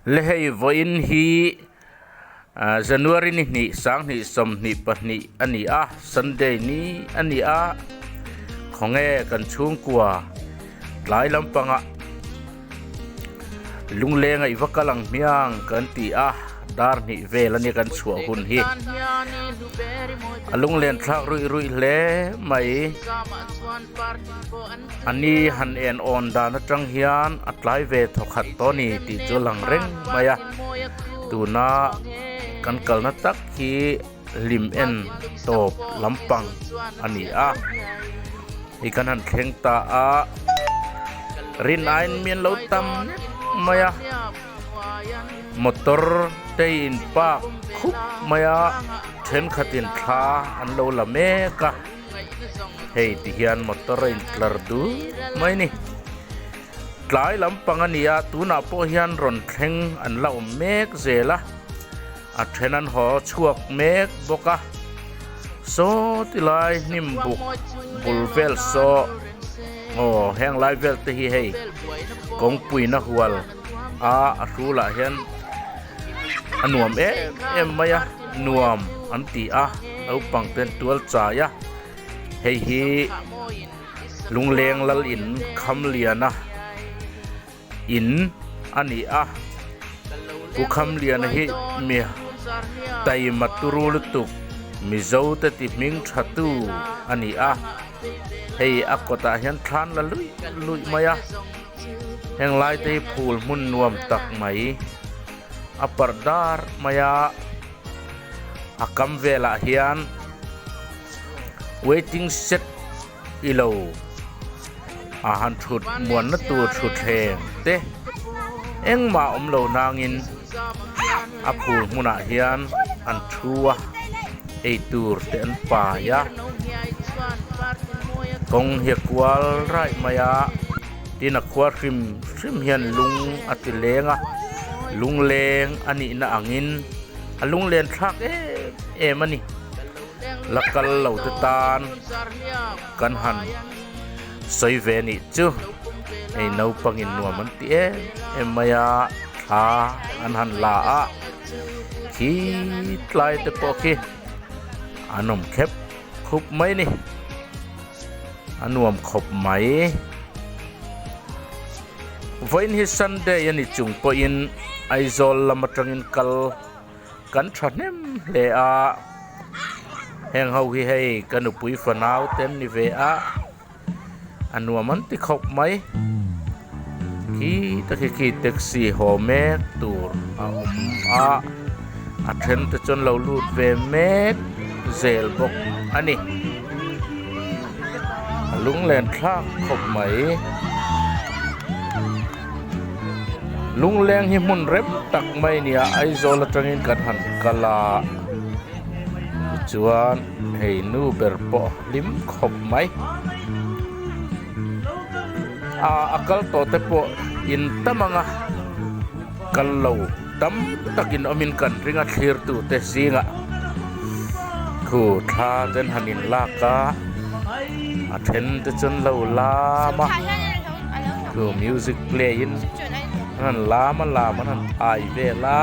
Le hei vawiin hi ah January ni hnih sanghnih 22 a ni a Sunday ni a ni a khawnge kan chhungkua tlai lampangah lungleng a i va kal ang hmiang kan ti a dar hnih vel a nia kan chhuah hun hi a lunglen thlak ruih ruih hle mai. A ni han en awn dan atang hian a tlai ve thawkhat tawh a ni tih chu a lang reng mai a, tuna kan kalna tak hi hlim en tawp lampang a ni a, hei kan han thleng ta a, rin aiin mi an lo tam mai a, motor te in park khup mai a, thenkhatin thla an lo la mek a. Hei ti hian motor a intlar dul mai a ni. Tlai lampang a ni a, tunah pawh hian rawn thleng an la awm mek zel a, a then an haw chhuak mek bawk a. Saw ti lai hnim buk bul vel saw aw heng lai vel te hi hei kawngpuina hual a a hrulah hian a nuam em em mai a nuam an ti a naupang ten tual chai a hei hi lungleng lal in kham lian a in a ni a pu kham lian hi mi taima turu lutuk mizo te ti hming tha tu a ni a hei a kawtah hian thlan la luih luih mai a. Heng lai te hi phul hmun nuam tak mai a parh dar mai a a kam velah hian waiting shed ilo a han thut muanna tur thutthleng te engmah awm lo nangin a phul hmunah hian an thu a eitur te an pai a kawng hi a kual raih mai a tin a khua hrim hrim hian lung a ti leng a lung leng a nih na angin a lung len thlak em em a ni la kal lo te tan kan han sawi ve a nih chu hei naupang in nuam an ti em em mai a thla an han la a khi tlai te pawh khi an awm khep khup mai a ni a nuam khawp mai vawiin hi Sunday a ni chung pawhin Aizawl lam atangin kal kan thahnem hle a heng ho hi hei ka nupui fanau te an ni ve a a nuam an ti khawp mai khi ta khi khi taxi haw mek tur a awm a a then te chuan lo lut ve mek zel bawk a ni a lunglen thlak khawp mai. Lungleng hi hmun rem tak mai a ni a Aizawl atangin kan han kal a tichuan hei nu ber pawh hlim khawp mai ah a kal tawh te pawh in tam ang a kal lo tam takin awmin kan ring a thlir tu te zingah khu thla te an han in lak a a then te chu an lo lam a khu music play in an han lam a lam an han thai vel a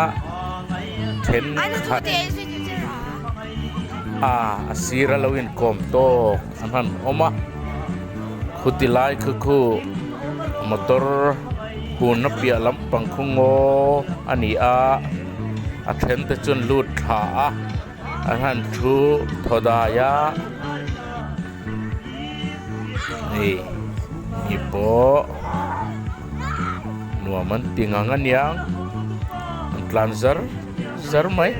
thenkhat a a sir a lo inkawm tawk an han awm a khuti lai khu khu motor hunna piah lampang khu ngaw a ni a a then te chuan lut thla a an han thu thaw dai a hei ni pawh nuam an ti ngang aniang an tlan zar zar mai.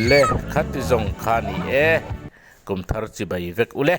Le khati zawng kha ni e, kum thar chibai vek ule.